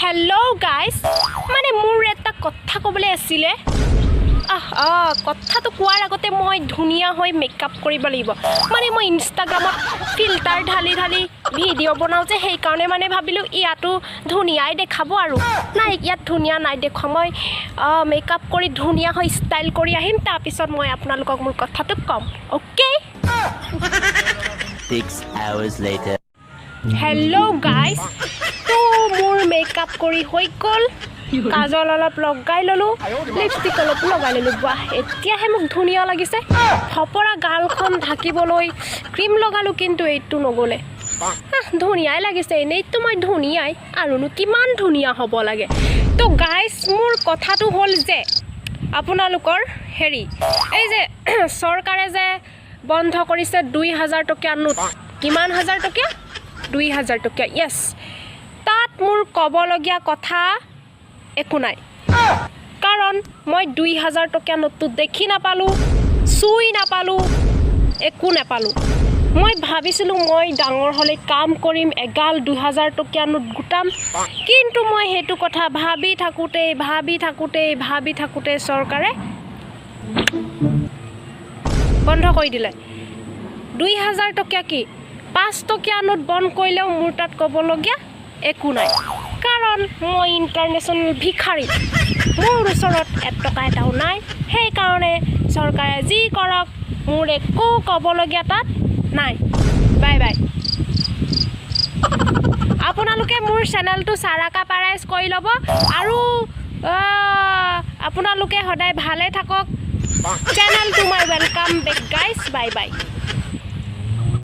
Hello' guys, মানে মোৰ এটা কথা ক'বলৈ আছিলে। আহ আহ কথাটো কোৱাৰ আগতে মই ধুনীয়া হৈ মেকআপ কৰিব লাগিব। মানে মই ইনষ্টাগ্ৰামত ফিল্টাৰ ঢালি ঢালি ভিডিঅ' বনাওঁ যে, সেইকাৰণে মানে ভাবিলোঁ ইয়াতো ধুনীয়াই দেখাব। আৰু নাই, ইয়াত ধুনীয়া নাই দেখুওৱা। মই মেকআপ কৰি ধুনীয়া হৈ ষ্টাইল কৰি আহিম, তাৰপিছত মই আপোনালোকক মোৰ কথাটো ক'ম, okay? 6 hours later. Hello guys, তো মোৰ মেকআপ কৰি হৈ গ'ল। কাজল অলপ লগাই ল'লোঁ, লিপষ্টিক অলপ লগাই ল'লোঁ। বাহ, এতিয়াহে মোক ধুনীয়া লাগিছে। ফপৰা গালখন ঢাকিবলৈ ক্ৰীম লগালোঁ, কিন্তু এইটো নগ'লে। আহ, ধুনীয়াই লাগিছে। এনেইতো মই ধুনীয়াই, আৰুনো কিমান ধুনীয়া হ'ব লাগে? তো গাইজ, মোৰ কথাটো হ'ল যে আপোনালোকৰ হেৰি, এই যে চৰকাৰে যে বন্ধ কৰিছে 2000 টকীয়া নোট, কিমান হাজাৰ টকীয়া? 2000 টকীয়া, য়েছ। তাত মোৰ ক'বলগীয়া কথা একো নাই, কাৰণ মই 2000 টকীয়া নোটটো দেখি নাপালোঁ, চুই নাপালোঁ, একো নাপালোঁ। মই ভাবিছিলোঁ মই ডাঙৰ হ'লে কাম কৰিম, এগাল 2000 টকীয়া নোট গোটাম। কিন্তু মই সেইটো কথা ভাবি থাকোঁতেই, ভাবি থাকোঁতেই, ভাবি থাকোঁতে চৰকাৰে বন্ধ কৰি দিলে। 2000 টকীয়া কি, 5 টকীয়া নোট বন্ধ কৰিলেও মোৰ তাত ক'বলগীয়া একো নাই, কাৰণ মই ইণ্টাৰনেশ্যনেল ভিখাৰী। মোৰ ওচৰত 1 টকা এটাও নাই। সেইকাৰণে চৰকাৰে যি কৰক, মোৰ একো ক'বলগীয়া তাত নাই। Bye bye. আপোনালোকে মোৰ চেনেলটো চাৰাকা পাৰাইজ কৰি ল'ব আৰু আপোনালোকে সদায় ভালে থাকক। চেনেলটো মই welcome back guys, bye bye.